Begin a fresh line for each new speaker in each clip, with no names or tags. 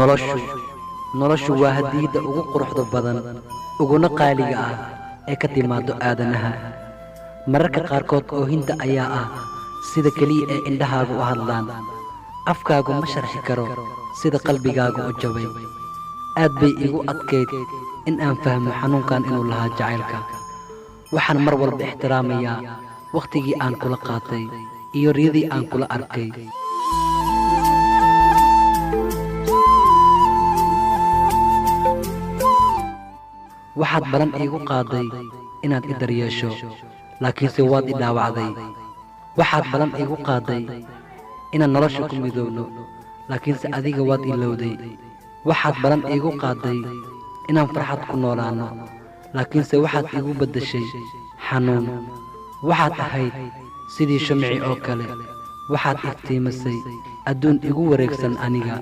Noloshu, noloshu waa hadiyadda ugu quruxda badan uguna qaaliga ah ee ka timaado aadanaha. Mararka qaarkood oohinta ayaa ah sida keliya ee indhahaagu u hadlaan. Afkaagu ma sharxi karo sida qalbigaagu u jabay. Aad bay iigu adkayd in aan fahmo xanuunkan inuu lahaa jacaylka. Waxaan mar walba ixtiraamayaa wakhtigii aan kula qaatay iyo riyadii aan kula arkay. Waxaad balan iigu qaaday inaad i daryeesho, laakiinse waad i dhaawacday. Waxaad balan iigu qaaday inaan nolosha ku midoowno, laakiinse adiga waad ilowday. Waxaad balan iigu qaaday inaan farxad ku noolaanno, laakiinse waxaad iigu beddeshay xanuun. Waxaad ahayd sidii shumci oo kale, waxaad iftiimisay adduun igu wareegsan aniga,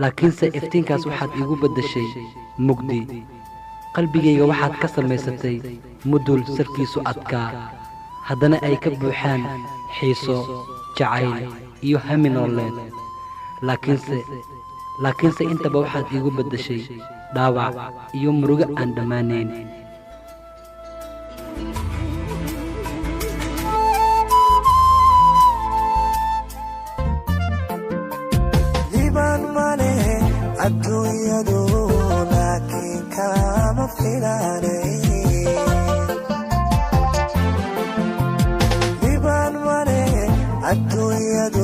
laakiinse iftiinkaas waxaad iigu beddeshay mugdi. Qalbigayga waxaad ka samaysatay mudul salkiisu adkaa, haddana ay ka buuxaan xiiso, jacayl iyo hami nololeed. Laakiinse intaba waxaad iigu beddeshay dhaawac iyo murugo aan dhammaanayn.
Liban male adduunyadu, laakiin kama filanay. Liban male adduunyadu.